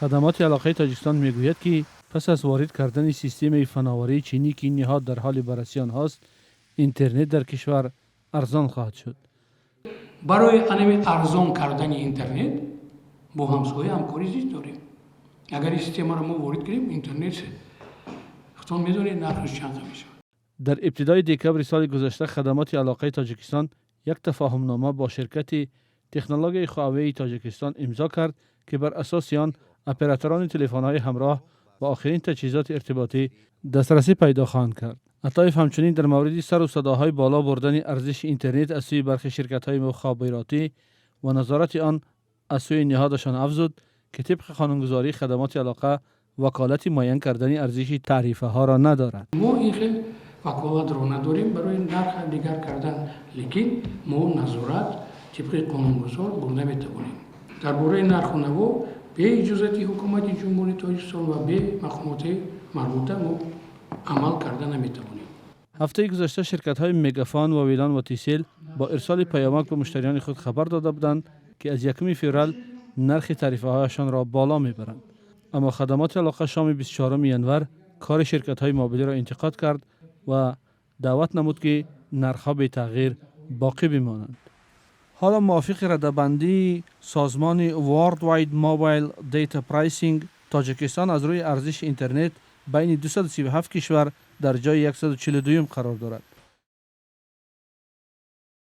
Хадамоти алоқаи Тоҷикистон мегӯяд, ки пас аз ворид кардани системаи фановарии чинӣ, ки ин ниҳод дар ҳоли баррасии онҳост, интернет дар кишвар арзон хоҳад шуд. Барои анами арзон кардани интернет бо ҳамсоя ҳамкорӣ зич дорем. Агар ин системаро мо ворид кунем, интернет, худтон медонед, нархаш чанд мешавад. Дар ибтидои декабри соли гузашта Хадамоти алоқаи Тоҷикистон як тафоҳумнома бо ширкати технологияи Хуавеи Тоҷикистон имзо кард, ки бар асоси он операторони телефонҳои ҳамроҳ ба охирин таҷҳизоти иртиботӣ дастрасӣ пайдо хоҳанд кард. Атоев ҳамчунин дар мавриди сару садоҳои боло бурдани арзиши интернет аз сӯи бархи ширкатҳои мухобиротӣ ва назорати он аз сӯи ниҳодашон афзуд, ки тибқи қонунгузорӣ хадамоти алоқа ваколати муайян кардани арзиши таърифаҳоро надорад. Мо ин хел ваколатро надорем барои нарх дигар кардан, лекин мо назорат тибқи қонунгузор бурда метавонем. Дар бораи нарху наво бе иҷозати Ҳукумати Ҷумҳурии Тоҷикистон ва бе мақомоти марбута мо амал карда наметавонем. Ҳафтаи гузашта ширкатҳои Мегафон ва Вилан ва Тисел бо ирсоли паёмак ба муштариёни худ хабар дода буданд, ки аз 1 феврал нархи тарифаҳояшонро боло мебаранд. Аммо хадамоти алоқа шоми 24 январ кори ширкатҳои мобилиро интиқод кард ва даъват намуд, ки нархҳо бетағйир боқӣ бимонанд. Ҳоло мувофиқи радабандии созмони Worldwide Mobile Data Pricing, Тоҷикистон аз рӯи арзиши интернет байни 237 кишвар дар ҷои 142 қарор дорад.